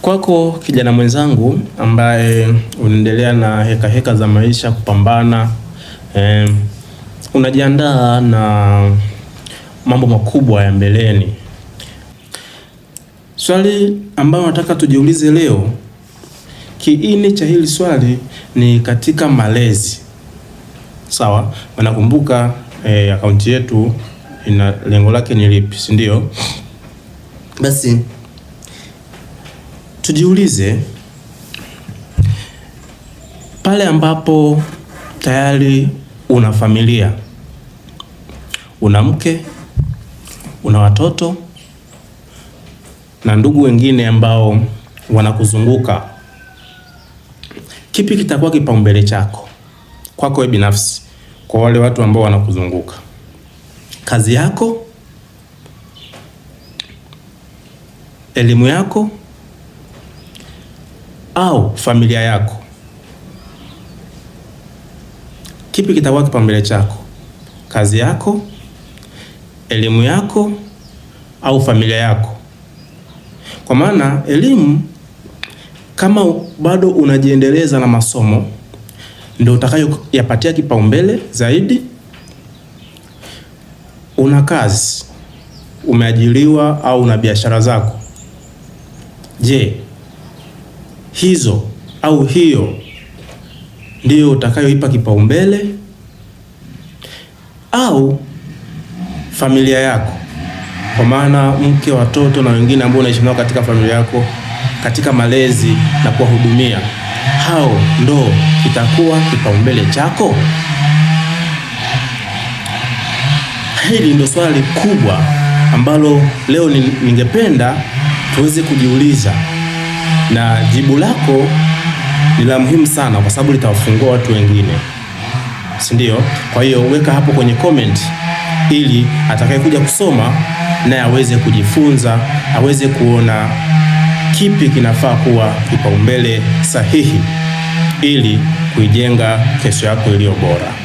Kwako kijana mwenzangu ambaye unaendelea na heka heka za maisha kupambana, unajiandaa na mambo makubwa ya mbeleni. Swali ambalo nataka tujiulize leo, kiini cha hili swali ni katika malezi. Sawa, wanakumbuka akaunti yetu ina lengo lake ni lipi, si ndio? Basi tujiulize pale ambapo tayari una familia, una mke, una watoto na ndugu wengine ambao wanakuzunguka, kipi kitakuwa kipaumbele chako kwako wewe binafsi, kwa wale watu ambao wanakuzunguka? Kazi yako, elimu yako au familia yako? Kipi kitakuwa kipaumbele chako? Kazi yako, elimu yako au familia yako? Kwa maana elimu, kama bado unajiendeleza na masomo, ndio utakayoyapatia kipaumbele zaidi. Una kazi, umeajiriwa au una biashara zako, je, hizo au hiyo ndiyo utakayoipa kipaumbele au familia yako? Kwa maana mke, watoto na wengine ambao unaishi nao katika familia yako, katika malezi na kuwahudumia, hao ndo kitakuwa kipaumbele chako? Hili ndo swali kubwa ambalo leo ningependa tuweze kujiuliza, na jibu lako ni la muhimu sana, kwa sababu litawafungua watu wengine, si ndio? Kwa hiyo weka hapo kwenye comment ili atakayekuja kusoma naye aweze kujifunza, aweze kuona kipi kinafaa kuwa kipaumbele sahihi ili kuijenga kesho yako iliyo bora.